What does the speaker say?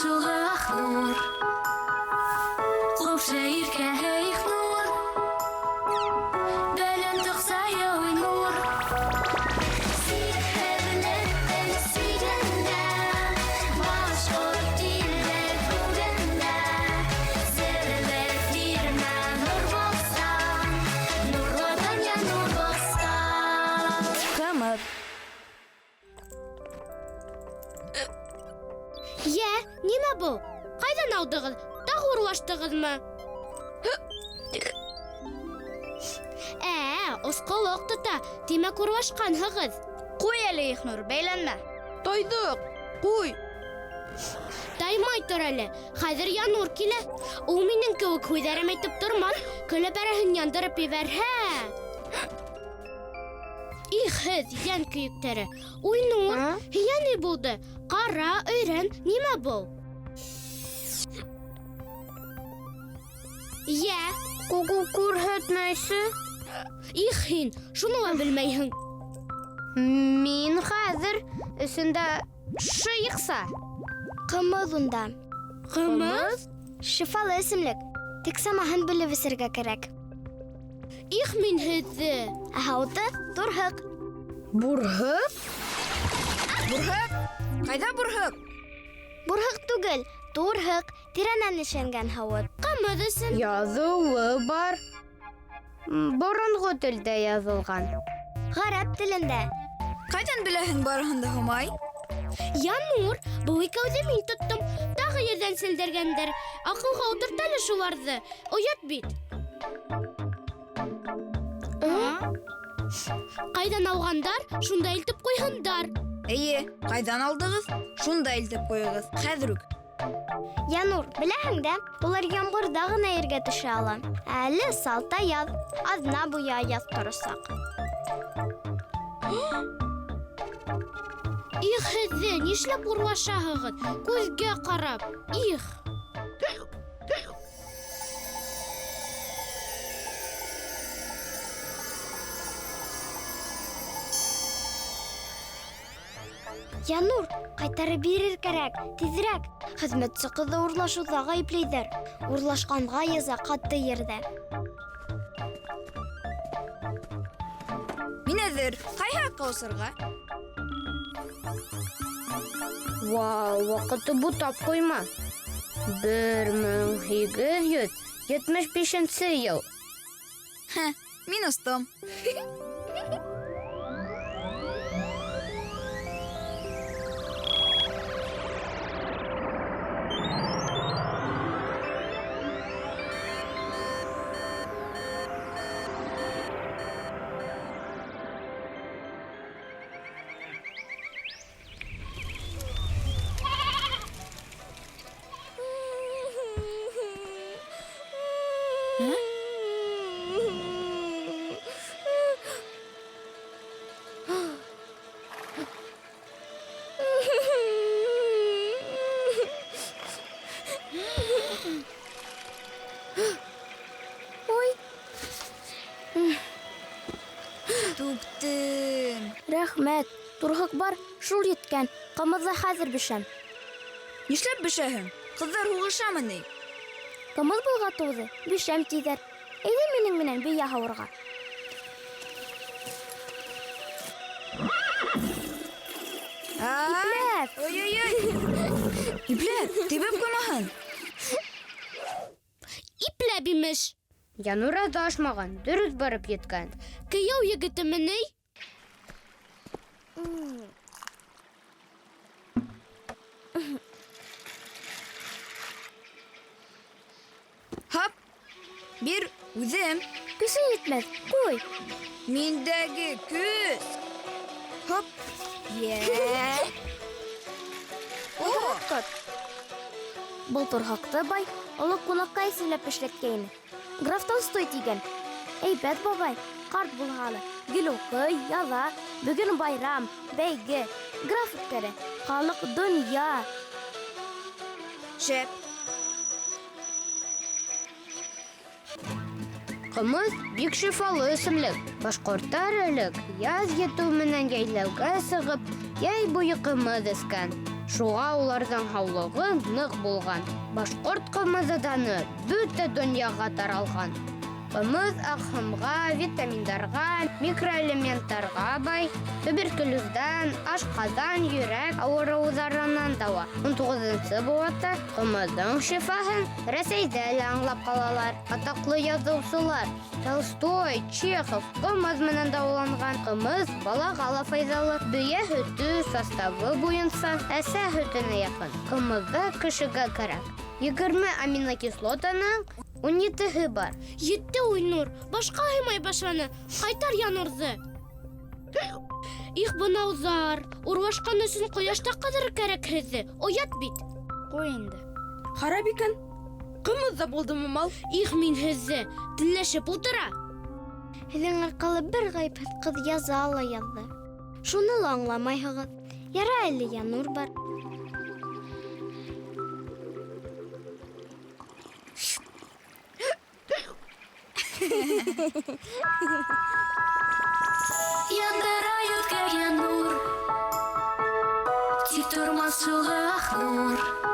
Шуға Ахнур. Ҡупшы иркә Ихнур. Бәлем тоҡсайы Уйнур. Сикһеҙлектең сигендә, башҡорт тиле күгендә, Серле тирмә нур бостан, нурлы донъя нур бостан. Ҡымыҙ. Йә, нимә был? Ҡайҙан алдығыҙ? Тағы урлаштығыҙмы? Ә, осҡолоҡ тота. Тимәк, урлашҡанһығыҙ. Ҡуй әле, Ихнур, бәйләнмә. Тайҙыҡ, ҡуй. Таймай тор әле. Хәҙер Янур килә. Ул минең кеүек һүҙҙәрем әйтеп тормаҫ. Көлөп әрәһен яндырып ебәрһә. Их, һеҙ, йән көйөктәре. Уйнур, һиңә ни булды? Ҡара, өйрән, нимә был? Йә, Күгү күрһәтмәйсе. их һин, шуны ла белмәйһең. Мин хәҙер эсендә шыйыҡса. Ҡымыҙ унда. Ҡымыҙ? Шифалы эсемлек. Тик самаһын белеп эсергә кәрәк. Их мин һеҙҙе. Ә һауыты турһыҡ. Бурһыҡ? Бурһыҡ? Ҡайҙа бурһыҡ? Бурһыҡ түгел, турһыҡ, тирәнән эшләнгән һауыт. Ҡымыҙ өсөн. Яҙыуы бар. Боронғо телдә яҙылған. Ғәрәп телендә. Ҡайҙан беләһең барыһын да, Һомай? Янур, был икәүҙе мин тоттом. Тағы ерҙән селдергәндәр. Аҡылға ултырт әле шуларҙы. Оят бит. Ҡайҙан алғандар, шунда илтеп ҡуйһындар. Эйе, ҡайҙан алдығыҙ? Шунда илтеп ҡуйығыҙ. Хәҙер үк. Янур, беләһең дә, улар ямғырҙа ғына ергә төшә ала. Ә әле салта яҙ, аҙна буйы аяҙ торасаҡ. Их һеҙҙе, нишләп урлашаһығыҙ? Күҙгә ҡарап. Их! Янур, ҡайтарып бирер кәрәк, тиҙерәк. Хеҙмәтсе ҡыҙҙы урлашыуҙа ғәйепләйҙәр. Урлашҡанға яза ҡаты ерҙә. Мин әҙер. Ҡайһы яҡҡа осорға? Вау, ваҡыты бутап ҡуйма. 1875 йыл. Хә, мин остом. Ой, Түктем. рәхмәт. Турһыҡ бар, шул еткән. Ҡымыҙҙы хәҙер бешәм. Нишләп бешәһең? Ҡыҙҙар һуғышамы ни? Ҡымыҙ болғатыуҙы бешәм тиҙәр. Әйҙә минең менән бейә һауырға. Ипләп. Ипләп. Ой-ой-ой. Ипләп, тибеп ҡуймаһын. Ипләп имеш. Янур аҙашмаған, дөрөҫ барып еткән. Кейәү егетеме ни? Һап. Бир, үҙем. Көсөң етмәҫ, ҡуй. Миндәге көс. Хоп. Йә. О, Тот. Был турһыҡты бай оло ҡунаҡҡа исемләп эшләткәйне. Граф Толстой тигән. Әйбәт бабай, ҡарт булһа ла, гел уҡый, яҙа. Бөгөн байрам, бәйге, граф үткәрә. Халыҡ донъя. шәп. Ҡымыҙ бик шифалы эсемлек. Башҡорттар элек яҙ етеү менән йәйләүгә сығып, йәй буйы ҡымыҙ эскән. Шуға уларҙың һаулығы ныҡ булған. Башҡорт ҡымыҙы даны бөтә донъяға таралған. Ҡымыҙ аҡһымға, витаминдарға, микроэлементтарға бай. Туберкулездан, ашҡаҙан, йөрәк ауырыуҙарынан дауа. 19-нсы быуатта ҡымыҙҙың шифаһын Рәсәйҙә лә аңлап ҡалалар. Атаҡлы яҙыусылар Толстой, Чехов ҡымыҙ менән дауаланған. Ҡымыҙ балаға ла файҙалы. Бейә һөтө составы буйынса әсә һөтөнә яҡын. Ҡымыҙҙа кешегә кәрәк. 20 аминокислотаның 17-һе бар. Етте Уйнур, башҡа һыймай башланы. Ҡайтар Янурҙы. Их, бынауҙар, урлашҡан өсөн ҡояшта ҡыҙырыр кәрәк һеҙҙе. Оят бит. Ҡуй инде. Харап икән. Ҡымыҙ ҙа булдымы мал? Их, мин һеҙҙе. Телләшеп ултыра. Һеҙҙең арҡала бер ғәйепһеҙ ҡыҙ яза ла яҙҙы. Шуны ла аңламайһығыҙ. Ярай әле Янур бар. Яндыра йөткәгән нур, Тик тормас шул Ахнур.